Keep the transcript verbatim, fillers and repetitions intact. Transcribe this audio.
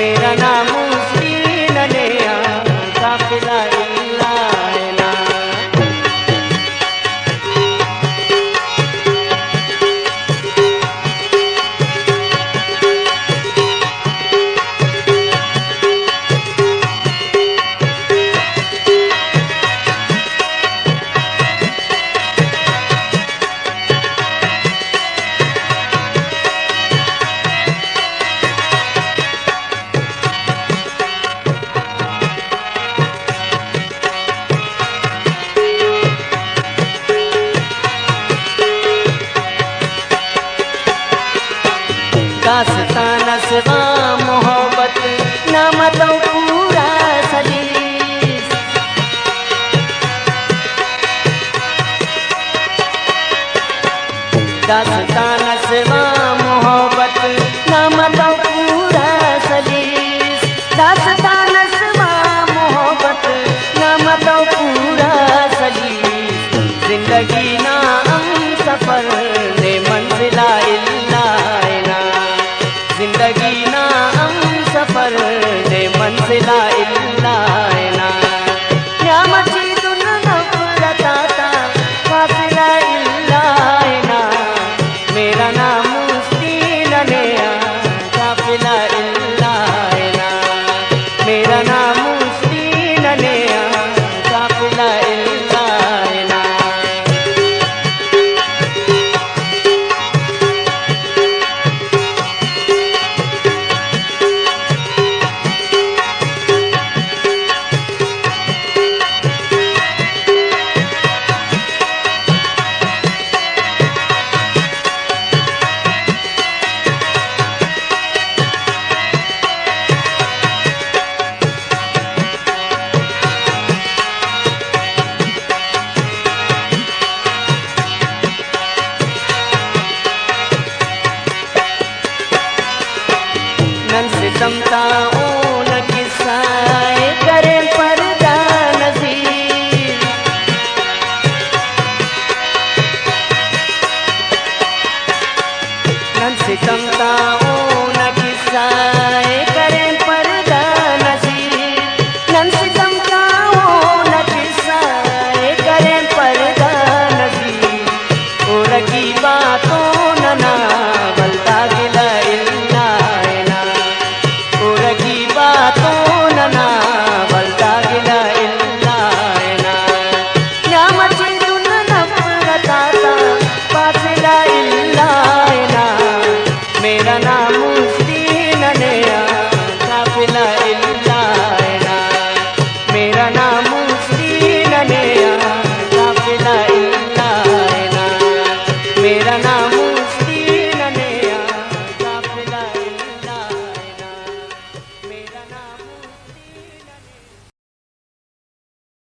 تیرا نام مستی ننے آ قافلہ الا نا۔ داستان اس وا محبت نا متو پورا سلیس۔ داستان اس وا محبت نا متو پورا سلیس۔ داستان اس وا محبت نا متو پورا سلیس۔ زندگی نا ہم سفر نے منزل آ الا نا۔ زندگی نا ہم سفر نے منزل آ الا نا۔ نیام ٹی دن نفرت آتا فاصلہ الا نا۔ میرا نام مستی ننے آ قافلہ الا نا۔ میرا نام مستی ننے آ قافلہ الا نا۔ نن ستم تا اونا کسہ ءِ کرین پردہ نذیر۔ نن ستم تا اونا کسہ ءِ کرین پردہ نذیر۔ نن ستم تا اونا کسہ ءِ کرین پردہ نذیر۔ او رقیبا تو ننا ولدا گلہ الا نا۔ او رقیبا تو